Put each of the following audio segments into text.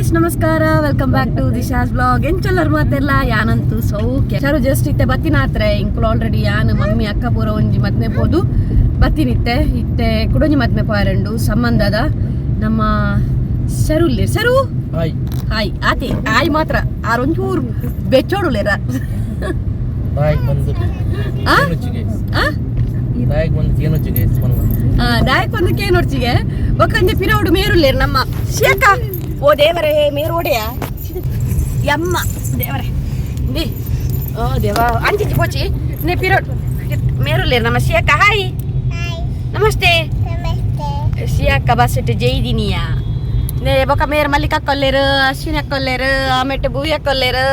Guys, ನಮಸ್ಕಾರ. Welcome back to Disha's vlog. ಎಂಚಲ್ಲರ್ ಮಾತೆರ್ಲ? ಯಾನಂತೂ ಸೌಖ್ಯ. ಸರು ಜಸ್ಟ್ ಇತ್ತೆ ಬತ್ತಿನಾತ್ರೆ. ಇಂಕುಲು ಆಲ್ರೆಡಿ ಯಾನ್, ಮಮ್ಮಿ, ಅಕ್ಕ ಪೂರ ಒಂಜಿ ಮದ್ಮೆ ಪೋದು ಬತ್ತಿನಿತ್ತೆ. ಇತ್ತೆ ಕುಡೊಂಜಿ ಮದ್ಮೆ ಪೋಯರಂಡು ಸಂಬಂಧದ. ನಮ್ಮ ಸರುಲ್ಲೆ ಸರು. ಹಾಯ್. ಹಾಯ್ ಆತಿ ಆಯ್ ಮಾತ್ರ ಆರೊಂಚೂರು ಬೆಚ್ಚೋಡುಲೇರ. ಬಾಯಿಗೆ ಬಂದು ಆ? ಕೇನೊಚ್ಚಿಗೆ. ಆ? ಬಾಯಿಗೆ ಬಂದು ಕೇನೊಚ್ಚಿಗೆ ಪನ್ಲ. ದಾಯಕ್ ಒಂದು ಕೇನೊಡ್ಚಿಗೆ ಬೊಕ್ಕಂಜೆ ಪಿರೌಡು ಮೇರುಲ್ಲೇರು ನಮ್ಮ ಶೇಕ. ಓ ದೇವರೇ, ಮೇರೋಡೆಯ ಯಮ್ಮ ದೇವರೇ ದಿ ಓ ದೇವ ಅಂಚಿಂಚಿ ಪೋಚಿ ನೆ ಪಿರೋಡ್ ಮೇರುಲ್ಲೇರು ನಮ್ಮ ಶೇಕ. ಹಾಯ್, ನಮಸ್ತೆ ಶಿಯಾಕ್ಕ. ಬಸ್ ಇಟ್ಟು ಜೈದಿನಿಯಾ ನೇ. ಬೊಕ ಮೇರ್ ಮಲ್ಲಿಕ ಕೊಲ್ಲೇರು, ಅಶ್ವಿನಿ ಕೊಲ್ಲೇರು, ಆಮೇಲೆ ಬೂಯ ಕೊಲ್ಲೇರು.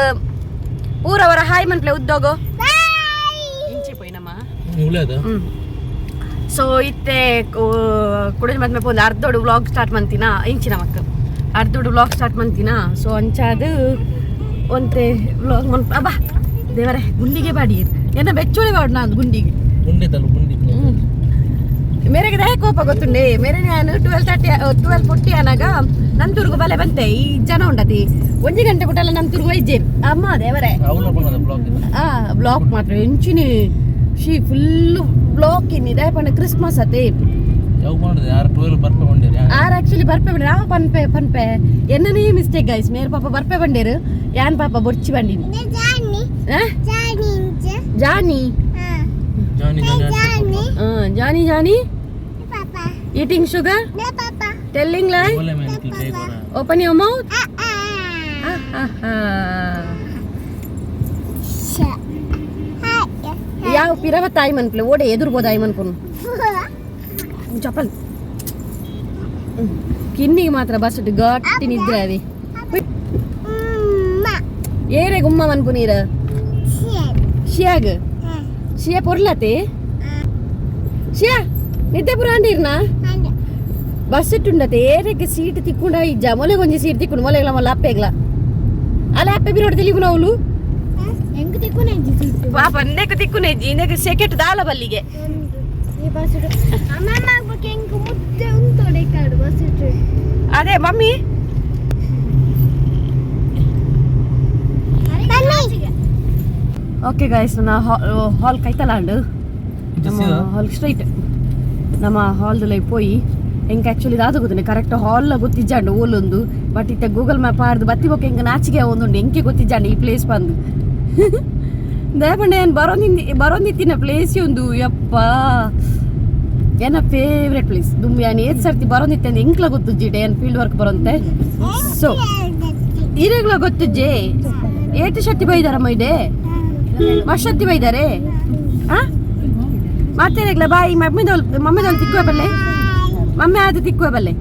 ಊರವರ ಹಾಯ್ ಮನ್ಪ್ಲೆ ಉದ್ದೋಗು ಇಂಚಿ ಪೋಯಿನಮ್ಮ. ಉಳ್ಳೇದ. ಸೊ ಇತ್ತೆ ಕುಡಿದ ಮದ್ಮೆ ಪೋಂದು ಅರ್ಧೋಡು ವ್ಲಾಗ್ ಸ್ಟಾರ್ಟ್ ಮಂತಿನ. ಇಂಚಿನ ಮಕ್ಕ ಅರ್ಧೋಡು ವ್ಲಾಗ್ ಸ್ಟಾರ್ಟ್ ಮಂತಿನ. ಸೊ ಅಂಚಾದು ಒಂತೆ ವ್ಲಾಗ್ ಮನ್. ಅಬ್ಬಾ ದೇವರೇ, ಗುಂಡಿಗೆ ಬಾಡಿ ಏನ ಬೆಚ್ಚೋಳಿ ಬಾಡು ನಾನು ಗುಂಡಿಗೆ. ಗುಂಡಿ ತಲು ಗುಂಡಿ. ಮೇರೆಗೆ ದಾಯ ಕೋಪ ಗೊತ್ತುಂಡೆ ಮೇರೆ. ನಾನು 12:30, 12:40 ಅನಾಗ ನಂತೂರ್ಗು ಬಲೆ ಬಂತೆ. ಈ ಜನ ಉಂಡತಿ 1 ಗಂಟೆ ಬಿಟ್ಟಲ್ಲ ನಂತೂರ್ಗು ವೈದ್ಯರು. ಅಮ್ಮ ದೇವರೇ. ಅವನ ಪನ್ನದ ಬ್ಲಾಗ್. ಆ ಬ್ಲಾಕ್ ಮಾತ್ರ ಎಂಚಿನಿ she full block ಇನ್ನಿ. ದಾಯ ಕ್ರಿಸ್ಮಸ್ ಅತೆ. ಯಾವ ಪನ್ನದ ಯಾರು 12 ಬರ್ಪೆ ಬಂದಿರಿ. ಆರ್ ಆಕ್ಚುಲಿ ಬರ್ಪೆ ಬಂಡೆ. ನಾವು ಪನ್ಪೆ ಪನ್ಪೆ ಎನ್ನನೇ ಮಿಸ್ಟೇಕ್ ಗೈಸ್. ಮೇರ್ ಪಾಪ ಬರ್ಪೆ ಬಂಡೇರು, ಯಾನ್ ಪಾಪ ಬೊರ್ಚಿ ಬಂಡಿನಿ. ಆ? ಜಾನಿ. ಜಾನಿ ಜಾನಿ. ಜಾನಿ ಜಾನಿ ಈಟಿಂಗ್ ಶುಗರ್, ಟೆಲ್ಲಿಂಗ್ ಲೈ. ಒಳ್ಳೆ ಮೇಲೆ ಬೇಗ. Open your mouth. ಯಾವ ಪಿರವ ತಾಯಿ ಮನ್ಪ್ಲೆ ಓಡೆ ಎದುರ್ಬೋದ ಆಯ್ ಮನ್ಪುನು ಚಪ್ಪಲ್ ಕಿನ್ನಿಗೆ ಮಾತ್ರ ಬಸ್ ಗಟ್ಟಿ ನಿದ್ರೆ ಅವಿ. ಏರೆ ಗುಮ್ಮ ಮನ್ಪು ನೀರ ಶಿಯಾಗ್ ಶಿಯಾ ಪೊರ್ಲತೆ. ಶಿಯಾ ನಿದ್ದೆ ಪುರ ಅಂಡಿರ್ನಾ? ಬಸ್ ಇಟ್ಟುಂಡತೆ. ಏರೆಗೆ ಸೀಟ್ ತಿಕ್ಕೊಂಡ ಇಜ್ಜ. ಮೊಲೆಗೆ ಒಂಜಿ ಸೀಟ್ ತಿಕ್ಕೊಂಡು ಮೊಲೆಗ್ಲ ಮೊಲ ಅಪ್ಪೆಗ್ಲ ಅಲ್ಲ ಅಪ್ಪೆ ಬಿರೋಡ್ ತಿಳಿಪುನ ಅವಳು. ಪಾಪ ನೆಕ್ ತಿಕ್ಕುನೆಜ್ಜಿ ನೆಕ್ ಸೆಕೆಟ್ ದಾಲ ಬಲ್ಲಿಗೆ. ಅದೇ ಮಮ್ಮಿ. ಓಕೆ ಗಾಯ್ಸ್, ನನ್ನ ಹಾಲ್ ಕೈತಲಾಂಡು. ನಮ್ಮ ಹಾಲ್ ಸ್ಟ್ರೈಟ್. ನಮ್ಮ ಹಾಲ್ದಲ್ಲಿ ಪೋಯಿ ಎಂಕ್ ಆಕ್ಚುಲಿ ದಾದ ಗೊತ್ತುಂಡೆ ಕರೆಕ್ಟ್ ಹಾಲ್ ಗೊತ್ತಿಜ್ಜಾಂಡು ಓಲೊಂದು. ಬಟ್ ಇತ್ತೆ ಗೂಗಲ್ ಮ್ಯಾಪ್ ಆಡ್ದು ಬತ್ತಿ ಬೊಕ್ಕ ಎಂಕ್ ನಾಚಿಗೆ ಒಂದುಂಡು. ಎಂಕೆ ಗೊತ್ತಿಜ್ಜಾಂಡು ಈ ಪ್ಲೇಸ್ ಬಂದು. ದಯಪಂಡ ಏನು ಬರೋಂದಿ ಬರೋಂದಿತ್ತಿನ ಪ್ಲೇಸ್ ಒಂದು. ಯಪ್ಪ, ಏನ ಫೇವ್ರೆಟ್ ಪ್ಲೇಸ್ ದುಂಬಿ. ಯಾನ್ ಏತ್ ಸರ್ತಿ ಬರೋಂದಿತ್ತೆ ಅಂದ್ ಎಂಕ್ಲ ಗೊತ್ತುಜ್ಜಿಡೆ. ಏನು ಫೀಲ್ಡ್ ವರ್ಕ್ ಬರೋಂತೆ. ಸೊ ಇರೆಗ್ಲ ಗೊತ್ತುಜ್ಜೆ. ಏತು ಶಕ್ತಿ ಬೈದಾರಮ್ಮ ಇದೆ ಮಶಕ್ತಿ ಬೈದಾರೆ. ಆ ಮಾತೇರೆಗ್ಲ ಬಾಯಿ. ಮಮ್ಮಿದೋಲ್ ಮಮ್ಮಿದೋಲ್ ತಿಕ್ಕುವ ಬಲ್ಲೆ. ಮಮ್ಮೆ ಅದು ತಿಕ್ಕುವ ಬಲ್ಲೆ.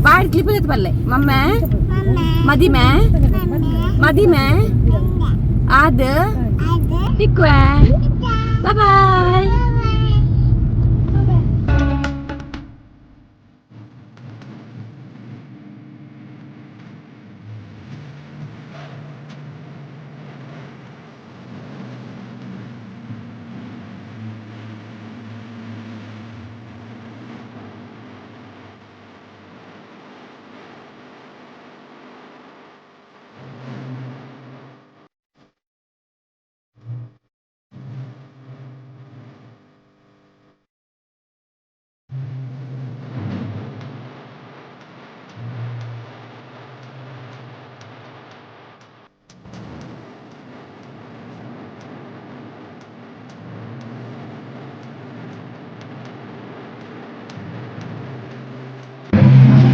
ಬಾಯಿ ಕ್ಲಿಪ್ ಬಲ್ಲೆ. ಮಮ್ಮೆ ಮದಿಮೆ ಮದಿಮೆ ಅದು ತಿಕ್ಕುವ. ಬಾಯ್.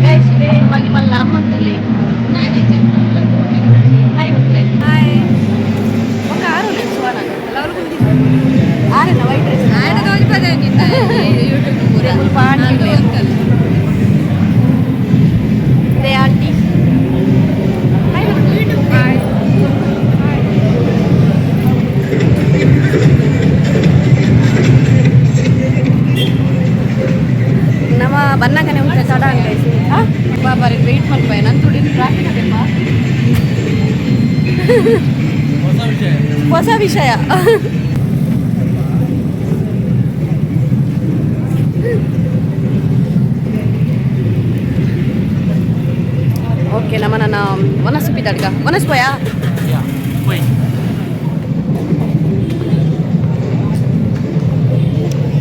ಗೈಸ್, ಇದೆ ಮಲ್ಲಿ ಮಲ್ಲ ಅಮ್ಮಂತಲ್ಲಿ. Hi hi. ఒక ಆರು ಆರೇನ ವೈಟ್ ಡ್ರೆಸ್. ಇದೆ ಆಂಟಿ. ಹಾಯ್. ನಮ್ಮ ಬನ್ನಗನೆ ಉಂಟು ತಡ. ಬಾಬಾ ವೆಯ್ಟ್ ಮಲ್ಪಾಯ ನನ್ ತುಡಿ ಟ್ರಾಫಿಕ್ ಅದೆಪ್ಪ. ಹೊಸ ವಿಷಯ. ಹೊಸ ವಿಷಯ. ಓಕೆ ನಮ್ಮ ನನ್ನ ವನಸ್ಪಿದಡ್ಗ ವನಸ್ಪೋಯಾ ಪೋಯ್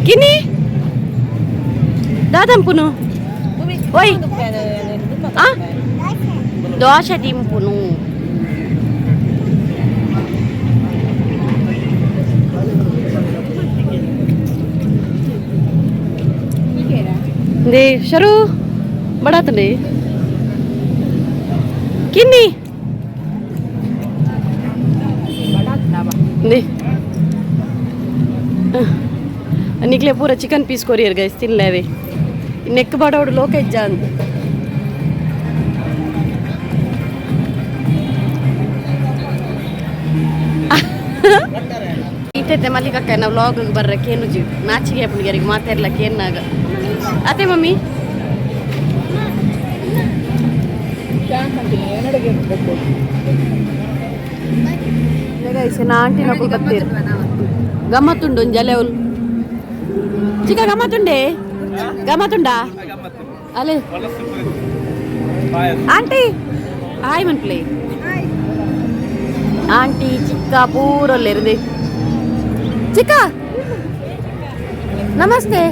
ಕಿನಿ ದಾದಂಪುನು ಓಯ್ ಆ dosa ತಿಂಪುನು they Sharu ಬಡಾತಂಡೆ Kinni they ನಿಕ್ಲೆ ಪೂರ ಚಿಕನ್ ಪೀಸ್ ಕೊರಿಯರ್ ಗೈಸ್ ತಿನ್ಲೇವೆ ನೆಕ್ ಬಡವಡು ಲೋಕ ಇಜ್ಜ ಅಂತ ಇಟ್ಟೈತೆ ಮಲ್ಲಿಕಕ್ಕ ನಾವು ವ್ಲಾಗ್ ಬರ್ರ ಕೇನುಜಿ ನಾಚಿಗೆ ಅಪ್ಪನಿಗೆ ಮಾತಾಡ್ಲ ಕೇನ್ನಾಗ ಅದೇ ಮಮ್ಮಿ ಗೈಸ್ ನಾ ಆಂಟಿ ನಕುಲ್ ಬತ್ತೀರ್ ಗಮ್ಮತ್ತುಂಡು ಒಂಜಿ ಅಲೆ ಅವ್ಲು ಚಿಕ್ಕ ಗಮ್ಮತ್ತುಂಡೆ ಗಮ್ಮತ್ತುಂಡಾ ಅಲೆ ಆಂಟಿ ಹಾಯ್ ಮನ್ಪ್ಲೆ ಆಂಟಿ ಚಿಕ್ಕ ಪೂರಲ್ಲೇರಿದೆ ಚಿಕ್ಕ ನಮಸ್ತೆ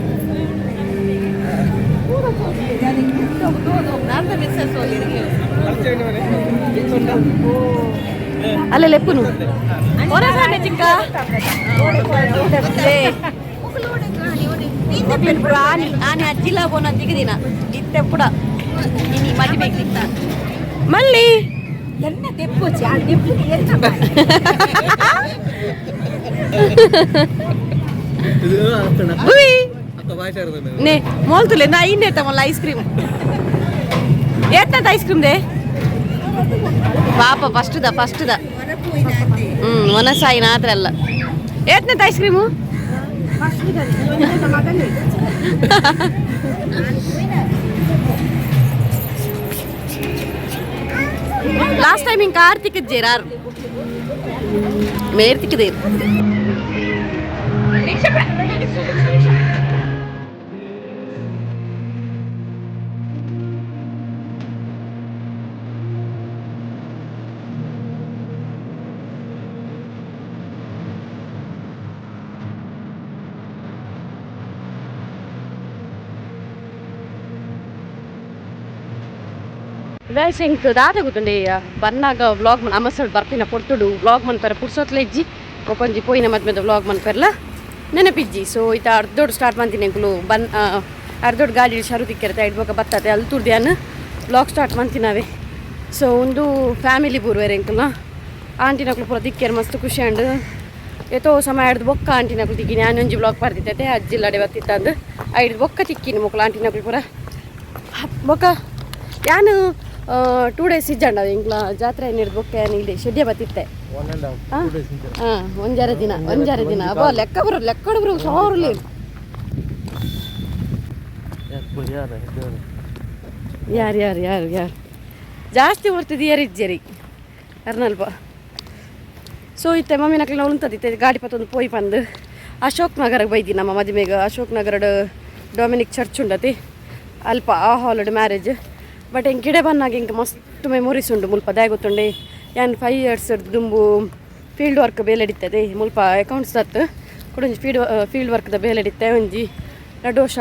ಅಲ್ಲೇ ಲೆಪ್ಪುನು ಹೊರಸಾನೆ ಚಿಕ್ಕ ಆನಿ ಆನಿ ಅಜ್ಜಿಲ ಬೋನ ದಿಗದಿನ ಇತ್ತೆ ಪುಡ ಇನಿ ಮದಿ ಬೇಕು ಮಲ್ಲಿ ಎನ್ನ ತೆಪ್ಪುಚಿ ಆ ತೆಪ್ಪು ಎನ್ನ ಉಯ್ నే మోల్తులే నా ఇన్నే మళ్ళీ ఐస్ క్రీమ్ ఏత్త ఐస్ క్రీమ్ they ಪಾಪ ಫಸ್ಟ್ the first the ಒನಸಾಯಿ ನಾತ್ರ ಅಲ್ಲ ಏತ್ನಂತ ಐಸ್ ಕ್ರೀಮು ಲಾಸ್ಟ್ ಟೈಮ್ ಹಿಂಗೆ ಕಾರ್ತಿಕ್ ಜೇರಾರು ಮೇರ್ತಿಕ್ಕದೇರು ಗೈಸ್ ಎಂಕ್ ದಾದ ಗೊತ್ತುಂಡೆ ಬನ್ನಾಗ ವ್ಲಾಗ್ ಮನ್ ಅಮಸಡ್ ಬರ್ಪಿನ ಪೊರ್ತುಡು ವ್ಲಾಗ್ ಮನ್ಪೆರ ಪುರ್ಸೊತ್ಲೆ ಇಜ್ಜಿ ಒಪ್ಪಂಜಿ ಪೋಯಿನ ಮದ್ಮೆದ ವ್ಲಾಗ್ ಮನ್ಪೆರ್ಲ ನೆನಪಿಜ್ಜಿ. ಸೊ ಈತ ಅರ್ಧೋಡ್ ಸ್ಟಾರ್ಟ್ ಮಂತಿನ ಎಂಕುಲು ಬನ್ ಅರ್ಧೋಡ್ ಗಾಡಿ ಶರು ತಿಕ್ಕಿರತ್ತೆ ಐಡ್ ಬೊಕ ಬತ್ತದೆ ಅಲ್ಲಿ ತುರ್ದಿಯಾನ ವ್ಲಾಗ್ ಸ್ಟಾರ್ಟ್ ಮಂತಿನವೇ. ಸೊ ಒಂದು ಫ್ಯಾಮಿಲಿ ಬೂರ್ವೇರ್ ಎಂಕುಲ್ನ ಆಂಟಿನಕ್ಲು ಪೂರ ತಿಕ್ಕಿಯರ್ ಮಸ್ತ್ ಖುಷಿ ಅಂಡ್ ಏತೋ ಸಮಯ ಹಿಡ್ದು ಬೊಕ್ಕ ಆಂಟಿನಕ್ಲು ತಿಕ್ಕಿನಿ ಆನೊಂಜಿ ವ್ಲಾಗ್ ಬರ್ದಿತ್ತೈತೆ ಅಜ್ಜಿಲ್ಲಡೆ ಬತ್ತಿತ್ತಂದು ಐಡ್ದು ಬೊಕ್ಕ ತಿಕ್ಕಿನಿ ಮೊಕ್ಲು ಆಂಟಿನಕ್ಲು ಪೂರ ಬೊಕ್ಕ ಯಾನು 2 ಡೇಸ್ ಇಜ್ಜಂಡ ಎಂಕ್ಲ ಜಾತ್ರೆ ಹಿಡ್ದು ಬೊಕ್ಕ ಯಾನ್ ಇಲ್ಲಿ ಶೆಡ್ಯ ಬತ್ತಿತ್ತೆ. ಹಾಂ ಒಂಜಾರ ದಿನ ಒಂಜಾರ ದಿನ ಅಬ್ಬಾ ಲೆಕ್ಕ ಬರೋ ಲೆಕ್ಕಡು ಬರೋ ಸಾವಿರ ಯಾರು ಯಾರು ಯಾರು ಯಾರು ಜಾಸ್ತಿ ಓಡ್ತಿದ್ದು ಇಜ್ಜರಿ ಅರ್ನಲ್ಪ. ಸೊ ಇತ್ತೆ ಮಮ್ಮಿನಕ್ಲೆ ಉಂತದಿತ್ತೆ ಗಾಡಿ ಪತ್ತೊಂದು ಪೋಯಿ ಪಂದು ಅಶೋಕ್ ನಗರಕ್ಕೆ ಬೈದಿ ನಮ್ಮ ಮದುವೆಗೆ. ಅಶೋಕ್ ನಗರದ ಡೊಮಿನಿಕ್ ಚರ್ಚ್ ಉಂಡತಿ ಅಲ್ಪ ಆ ಹಾಲ್ಡ್ ಮ್ಯಾರೇಜ್. ಬಟ್ ಎಂಕ್ ಗಿಡ ಬನ್ನಾಗ ಎಂಕ್ ಮಸ್ತ್ ಮೆಮೊರೀಸ್ ಉಂಡು ಮುಲ್ಪ ದಾಯ ಗೊತ್ತುಂಡೆ ಯಾನ್ 5 ಇಯರ್ಸ್ ದುಂಬು ಫೀಲ್ಡ್ ವರ್ಕ್ ಬೇಲೆಡಿತ್ತದೆ ಮುಲ್ಪ ಅಕೌಂಟ್ಸ್ ದತ್ತು ಕುಡೊಂಜಿ ಫೀಲ್ಡ್ ವರ್ಕ್ದ ಬೇಲೆಡಿತ್ತೆ ಒಂಜಿ ರಡ್ಡು ವರ್ಷ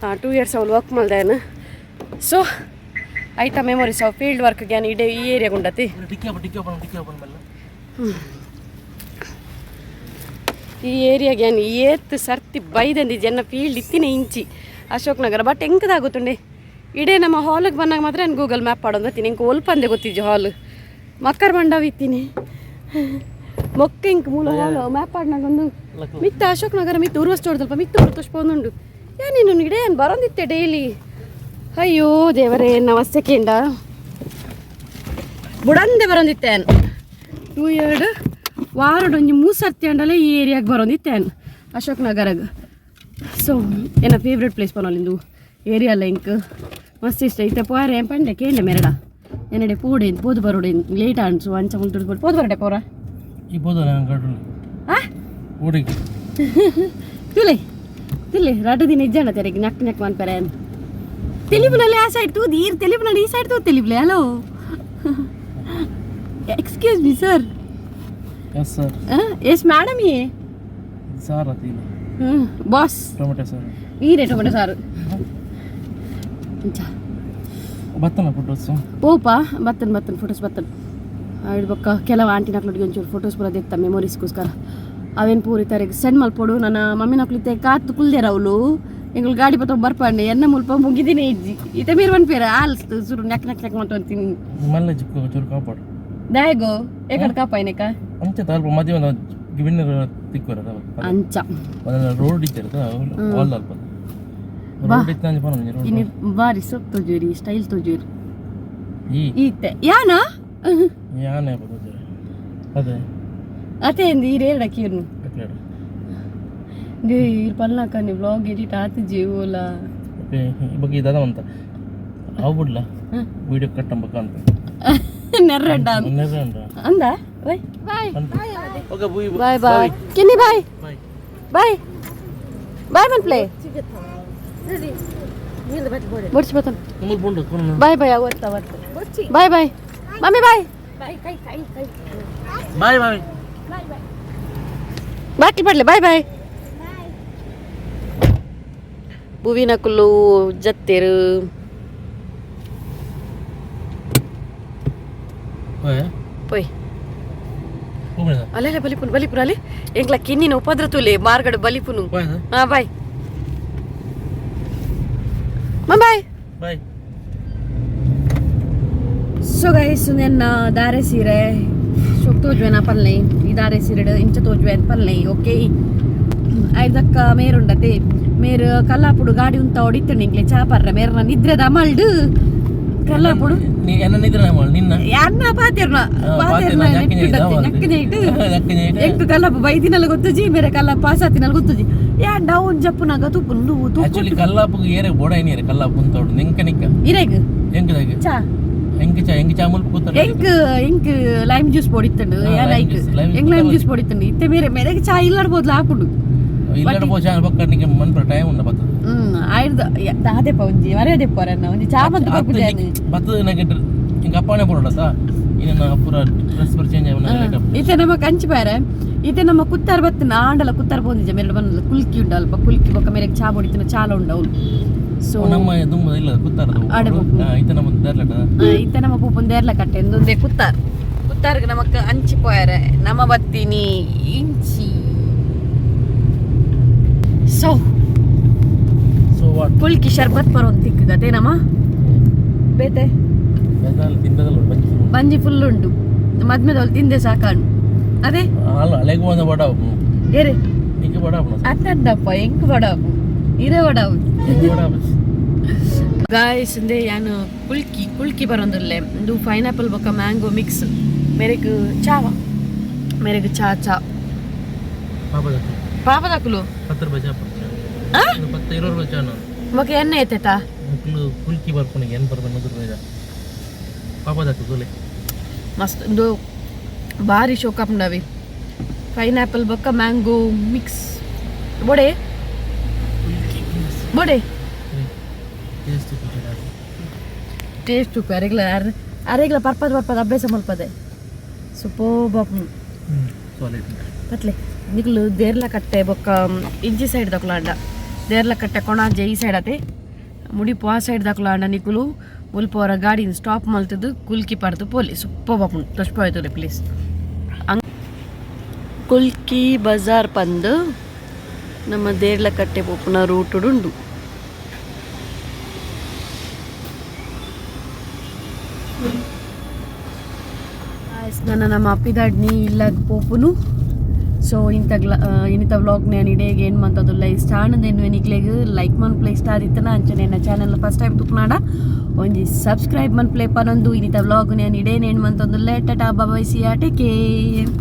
2 ಇಯರ್ಸ್ ಅವ್ಲು ವರ್ಕ್ ಮಲ್ದಾಯನ್. ಸೊ ಐತ ಮೆಮೊರೀಸ್ ಅವು ಫೀಲ್ಡ್ ವರ್ಕ್ ಯಾನ್ ಇಡೇ ಈ ಏರಿಯಾಗ ಉಂಡತಿ. ಈ ಏರಿಯಾಗೆ ಯಾನ್ ಏತ್ ಸರ್ತಿ ಬೈದಂದಿ ಜನ ಫೀಲ್ಡ್ ಇತ್ತಿನ ಇಂಚಿ ಅಶೋಕ್ ನಗರ. ಬಟ್ ಎಂಕದಾಗುತ್ತುಂಡೆ ಇಡೇ ನಮ್ಮ ಹಾಲಿಗೆ ಬಂದಾಗ ಮಾತ್ರ ನಾನು ಗೂಗಲ್ ಮ್ಯಾಪ್ ಪಾಡೋದು ಬರ್ತೀನಿ. ಇಂಕ ಒಲ್ಪಂದೆ ಗೊತ್ತಿಜ್ಜಿ ಹಾಲ್ ಮಕ್ಕರ್ ಬಂಡವ್ ಇತ್ತೀನಿ ಮೊಕ್ಕ ಇಂಕ್ ಮೂಲ ಹಾಲ್ ಮ್ಯಾಪ್ ಪಾಡ್ನಾಗ ಒಂದು ಮಿತ್ತ ಅಶೋಕ್ ನಗರ ಮಿತ್ತ ಉರ್ವಸ್ ತೋಟದಲ್ಪ ಮಿತ್ತ ಉರ್ವಸ್ ಉಂಡು ಏನೇನು ಇಡೇ ಏನು ಬರೋಂದಿತ್ತೆ ಡೈಲಿ. ಅಯ್ಯೋ ದೇವರೇ ನಮಸ್ತೆ ಕೇಂಡ ಬುಡಂದೆ ಬರೋಂದಿತ್ತೆ 2 2 ವಾರಡೊಂಜಿ ಮೂರು ಸರ್ತಿ ಅಂಡಲೇ ಈ ಏರಿಯಾಗೆ ಬರೋಂದಿತ್ತೆ ಅಶೋಕ್ ನಗರಗ್. ಸೊ ಏನ ಫೇವ್ರೆಟ್ ಪ್ಲೇಸ್ ಪನೊಲಿಂದು ಏರಿಯಾ ಇಂಕ್ ಮಸ್ತ್ ಇಷ್ಟ ಇತ್ತೆ ಪೋರೆ ಪಂಡೆ ಕೇಂಡೆ ಮೆರಡ ಎನ್ನಡೆ ಪೋಡೆ ಪೋದು ಬರೋಡೆ ಲೇಟ್ ಆನ್ಸು ಅಂಚ ಮುಲ್ತು ಪೋದು ಬರಡೆ ಪೋರ ಈ ಬೋದು ಆ ತುಲೆ ತುಲೆ ರಡ್ಡು ದಿನ ಇಜ್ಜಾಣ ತೆರೆಗೆ ನಕ್ ನಕ್ ಮನ್ಪೆರೆ. ತೆಲಿಪುನಲ್ಲಿ ಆ ಸೈಡ್ ತೂದು ಈರ್ ತೆಲಿಪುನಲ್ಲಿ ಈ ಸೈಡ್ ತೂ ತೆಲಿಪ್ಲೆ. Hello, excuse me sir. Yes sir. Yes madam. ಏ ಸಾರ್ ಅತಿಲ್ಲ. ಬಾಸ್. ಟೊಮೆಟೊ ಸಾರು. ಈರೇ ಟೊಮೆಟೊ ಸಾರು ಅಂಚ. ಬತ್ತನ ಫೋಟೋಸು? ಓಪಾ, ಬತ್ತನ್ ಬತ್ತನ್, ಫೋಟೋಸ್ ಬತ್ತನ್. ಆಯ್ಡ್ ಬೊಕ್ಕ ಕೆಲವು ಆಂಟಿನಕ್ಲೊಟ್ಟಿಗೆ ಒಂಚೂರು ಫೋಟೋಸ್ ಪೂರ ದೆತ್ತ ಮೆಮೊರೀಸ್ಗೋಸ್ಕರ. ಅವೇನು ಪೂರಿ ತಾರೀಕು ಸೆಂಡ್ ಮಲ್ಪೊಡು. ನನ್ನ ಮಮ್ಮಿನಕ್ಲು ಇತ್ತೆ ಕಾತು ಕುಲ್ದೇರ. ಅವಳು ಎಂಗಳು ಗಾಡಿ ಪತ್ತ ಬರ್ಪಂಡೆ ಎನ್ನ ಮುಲ್ಪ ಮುಗಿದಿನೇ ಇಜ್ಜಿ. ಇತ್ತೆ ಮೀರ್ ಪನ್ಪೇರ ಆಲ್ ಸುರು ನೆಕ್ ನೆಕ್ ನೆಕ್ ಮಂತು. ಮಲ್ಲ ಜಿಕ್ಕು ಚೂರು ಕಾಪಾಡು. ದಾಯಗೋ ಎಕಡೆ ಕಾಪಾಯ್ನೆಕ? ಅಂಚೆ ಅಲ್ಪ ಮದುವೆ ಗಿವಿನರ್ ತಿಕ್ಕೋರ. ಅಂಚ. ರೋಡ್ ಇತ್ತಿರದ ವಾಲ್ ಅಲ್ಪ ರೋಡ್ ಇತ್ತು ಅಂಚೆ ಪನೊಂಜಿ ರೋಡ್. ಇನ್ನು ಬಾರಿ ಸೊಪ್ಪು ತೋಜುರಿ, ಸ್ಟೈಲ್ ತೋಜುರಿ. ಈ ಈತೆ ಯಾನಾ? ಯಾನೆ ಬರೋದು ಅದೇ. ಅದೇ ಈರೇಡ ಕೀರ್ನು. ಕಟ್ಲೇಡು. They ಈರ್ ಪಲ್ನಾಕ ವ್ಲಾಗ್ ಎಡಿಟ್ ಆತು ಜೀವೋಲ. ಈ ಬಗ್ಗೆ ಇದಾದ ಅಂತ ಅವು ಬಿಡ್ಲ ವಿಡಿಯೋ ಕಟ್ಟಂಬಕ್ಕ ಅಂತ. ನೆರ್ರೆಡ್ಡ. ನೆರ್ರೆ ಉಂಟಾ? ಅಂದ ಬಾಯ್ ಬಾಯ್. ಓಕೆ ಬುಯ್. ಬಾಯ್ ಬಾಯ್ ಕಿನ್ನಿ, ಬಾಯ್. ಬಾಯ್. ಬಾಯ್ ಬಾಯ್ ಮನ್ಪ್ಲೆ ಬೊಡ್ಚಿ ಬತ್ತನ್. ನಿಮ್ಮಲ್ಲಿ ಪುಂಡು ಕೊನು. ಬಾಯ್ ಬಾಯ್, ಅವತ್ತ ಅವತ್ತ. Bye bye mummy, bye. Bye bye. ಬಾಕಿ ಪಡ್ಲೆ, ಬಾಯ್ ಬಾಯ್. ಹೂವಿನ ಕುಲ್ಲು ಜತ್ತೇರು. ಓಯ್. ಪೊಯ್. ಹೋಗ್ಬಿಡ. ಅಲ್ಲೆಲ್ಲ ಬಲಿಪುನು ಬಲಿಪುನು ಅಲ್ಲಿ ಎಂಕ್ಲ ಕಿನ್ನಿನ ಉಪದ್ರ ತುಲೆ ಮಾರ್ಗಡೆ ಬಲಿಪುನು. ಬಾಯ್. ಹಾ, ಬಾಯ್ ಬಾಯ್. ಬಾಯ್. ಸೊ ಗೈಸ್, ನೆನ್ನ ದಾರೆ ಸೀರೆ ಶೋಕ್ ತೋಜುವೆನ ಪಲ್ಲೆ. ಈ ದಾರೆ ಸೀರೆ ಇಂಚ ತೋಜುವೆನ್ ಪಲ್ಲೆ. ಓಕೆ, ಐದಕ್ಕ ಮೇರುಂಡತೆ ಮೇರು ಕಲ್ಲಾಪುಡು ಗಾಡಿ ಉಂತ ಹೊಡಿತಂಡು ಇಂಕ್ಲೆ ಚಾ ಪರ್ರ ಮೇರ್ನ ನಿದ್ರೆದ ಅಮಲ್ಡು ಕಲ್ಲಾಪುಡು. ನೀ ಎನ್ನ ನಿದ್ರೆ ನಿನ್ನ. ಅನ್ನ ಪಾತಿರ್ನ. ಪಾತಿರ್ನ. ನಕ್ಕಿನ ಇಟ್ಟು. ಎಂಕ್ ಕಲ್ಲಪ್ಪ ಬೈದಿನಲ್ಲ ಗೊತ್ತುಜಿ, ಮೇರೆ ಕಲ್ಲ ಪಾಸಾತಿನಲ್ಲ ಗೊತ್ತುಜಿ. ಯಾ ಡೌನ್ ಜಪ್ಪುನಾಗ ತೂಪುಂಡು. ಆಕ್ಚುಲಿ ಕಲ್ಲಾಪುಗೆ ಏರೆ ಬೋಡ ಏನಿರೆ ಕಲ್ಲಾಪು ಅಂತ ಉಂಟು ನಿಂಕ ನಿಕ್ಕ. ಇರೆಗ್. ಎಂಕದಾಗ? ಚಾ. ಎಂಕ್ ಚಾ, ಎಂಕ್ ಚಾ ಮುಲ್ಪ ಕೂತಾರೆ. ಎಂಕ್ ಎಂಕ್ ಲೈಮ್ ಜ್ಯೂಸ್ ಪೊಡಿತ್ತಂಡು. ಹಾ, ಯಾ lime like juice, lime ಎಂಕ್ ಲೈಮ್ juice. Juice ಪೊಡಿತ್ತಂಡು. ಇತ್ತೆ ಮೇರೆ ಮೇರೆಗೆ ಚಾ ಇಲ್ಲಡ್ಬೋದು ಆಪುಂಡು. ಇಲ್ಲಡ ಪೋಚ ಬೊಕ್ಕ ನಿಂಗೆ ಮನ್ಪುರ ಟೈಮ್ ಉಂಡ ಬತ್ತದ. ಆಯ್ದ ದಾದೆಪ್ಪ ಒಂಜಿ ಮರ್ಯಾದೆಪ್ಪ ಅನ್ನ ಒಂಜಿ ಚಾ ಮಂತು ಕೊರ್ಪುಜಾನೆ. ಬತ್ತದ ನಂಗೆ ಇಂಕ ಅಪ್ಪಣೆ ಬೋಡಸ ಇನ್ನ ಪೂರ ಡ್ರೆಸ್ ಪೂರ ಚೇಂಜ್ ಆಗಿ. ಇತ್ತೆ ನಮ್ಮ ಕಂಚಿ ಬಾರೆ ಇತ್ತೆ ನಮ್ಮ ಕುತ್ತಾರ್ ಬತ್ತಿನ ಆಂಡಲ ಕುತ್ತಾರ್ ಪೋಂದಿಜ ಮೇರೆ ಬನ್ನಲ್ಲ. ಕುಲ್ಕಿ ಉಂಡು ಅಲ್ಪ ಕುಲ್ಕಿ ಬೊಕ್ಕ ಮೇರೆಗೆ ಚಾ ಬೊಡಿತಿನ ಚಾಲ ಉಂಡು ಅವ್ಲು. ಸೊ ನಮ್ಮ ದುಮ್ಮ ಇಲ್ಲ ಕುತ್ತಾರದ. ಆಡೆ ಪೋಪು. ಇತ್ತ ನಮ್ಮ ದೇರ್ಲಟ. ಇತ್ತೆ ನಮ್ಮ ಪೂಪನ್ ದೇರ್ಲ ಕಟ್ಟೆ ಎಂದೊಂದೇ ಕುತ್ತಾರ್. ಕುತ್ತಾರ್ಗೆ ನಮಕ್ ಅಂಚಿ ಪೋಯಾರೆ ನಮ್ಮ ಬತ್ತಿನಿ ಇಂಚಿ. ಸೊ ಸೊ what? ಕುಲ್ಕಿ ಶರ್ಬತ್ ಪರೊಂದು ತಿಕ್ಕಗತೆ ನಮ್ಮ ಬೇತೆ. ತಿಂದದಲ್ಲ ಬಂಜಿ. ಬಂಜಿ ಫುಲ್ ಉಂಟು. ಮದ್ಮೆದವಳು ತಿಂದೆ ಸಾಕಾಣು ಅದೇ. ಅಲ್ಲ, ಅಲೆಗು ಒಂದು ಬಡ. ಏರೆ? ನಿಂಗೆ ಬಡ. ಅತ್ತದ್ದಪ್ಪ, ಎಂಕ್ ಬಡಾವು ಇರೇ ಬಡಾವು. ಬಡ. ಗಾಯ್ಸ್, ಇಂದೆ ಯಾನು ಕುಲ್ಕಿ ಕುಲ್ಕಿ ಬರೋಂದುಲ್ಲೆ. ಇಂದು ಪೈನಾಪಲ್ ಬೊಕ್ಕ ಮ್ಯಾಂಗೋ ಮಿಕ್ಸ್. ಮೇರೆಗ್ ಚಾವ, ಮೇರೆಗ್ ಚಾ ಚಾ. ಪಾಪದಾಕುಲು. 10 ರೂಪಾಯಿ ಚಾ. ಆ? 10 20 ರೂಪಾಯಿ ಚಾ. ಬೊಕ್ಕ ಎಣ್ಣೆ ಎತ್ತೆತಾ? ಮಕ್ಕಳು ಕುಲ್ಕಿ ಬರ್ಪುನಿಗೆ ಏನು ಬರ್ಬೇಕು 100 ರೂಪಾಯಿ ಪಾಪದಾಕು ತೋಲೆ. ಮಸ್ತ್ ಇಂದು, ಬಾರಿ ಶೋಕ್ ಆಪುಂಡವಿ. ಪೈನಾಪಲ್ ಬೊಕ್ಕ ಮ್ಯಾಂಗೋ ಮಿಕ್ಸ್ ಬೋಡೆ ಬೋಡೆ. ಟೇಸ್ಟ್. ಟೇಸ್ಟ್ ಉಪ್ಪು. ಅರೆಗ್ಲ ಅರೆಗ್ಲ ಪರ್ಪದ ಪರ್ಪದ ಅಭ್ಯಾಸ ಮಲ್ಪದೆ. ಸೂಪರ್ಬ್ ಆಪುಂಡು. ಸಾಲಿಡ್. ಪತ್ಲೆ ನಿಕ್ಲು ದೇರ್ಲ ಕಟ್ಟೆ ಬೊಕ್ಕ ಇಂಚಿ ಸೈಡ್ ದಕ್ಲಾಂಡ ದೇರ್ಲ ಕಟ್ಟೆ ಕೊಣಾಜೆ ಈ ಸೈಡ್ ಅತೆ ಮುಡಿಪು ಆ ಸೈಡ್ ದಕ್ಲಾಂಡ ನಿಕುಲು ಮುಲ್ಪ ಗಾಡಿನ ಸ್ಟಾಪ್ ಮಲ್ತದ್ದು ಕುಲ್ಕಿ ಪಡ್ದು ಪೋಲಿ. ಸೂಪರ್ ಆಪುಂಡು. ತೋಜ್ಪಾಯ್ತದೆ ಪ್ಲೀಸ್. ಕುಲ್ಕಿ ಬಜಾರ್ ಪಂದು ನಮ್ಮ ದೇರ್ಲಕಟ್ಟೆ ಪೋಪುನ ರೂಟುಡು ಉಂಡು. ನನ್ನ ನಮ್ಮ ಅಪ್ಪಿದಾಡ್ನಿ ಇಲ್ಲಾಗ ಪೋಪುನು. ಸೊ ಇಂಥ ಇನ್ನಿತ ವ್ಲಾಗ್ ನಾನು ಇಡೇಗೆ ಏನು ಮಂತದುಲ್ಲ. ಇಷ್ಟ ಆನಂದ ನಿಕ್ಲೆಗ್ ಲೈಕ್ ಮನ್ ಪ್ಲೇ ಇಷ್ಟ ಆದಿತ್ತನ. ಅಂಚನೆ ನನ್ನ ಚಾನಲ್ ಫಸ್ಟ್ ಟೈಮ್ ತುಪ್ಪನಾಡ ಒಂಜಿ ಸಬ್ಸ್ಕ್ರೈಬ್ ಮನ್ ಪ್ಲೇ ಪನೊಂದು. ಇನ್ನಿತ ವ್ಲಾಗ್ ನಾನು ಇಡೇನು ಏನು ಮಂತೊಂದುಲ್ಲ. ಟಾಟಾ, ಬಾಬಾಯ್, ಸಿಯಾ, ಟೇಕ್ ಕೇರ್.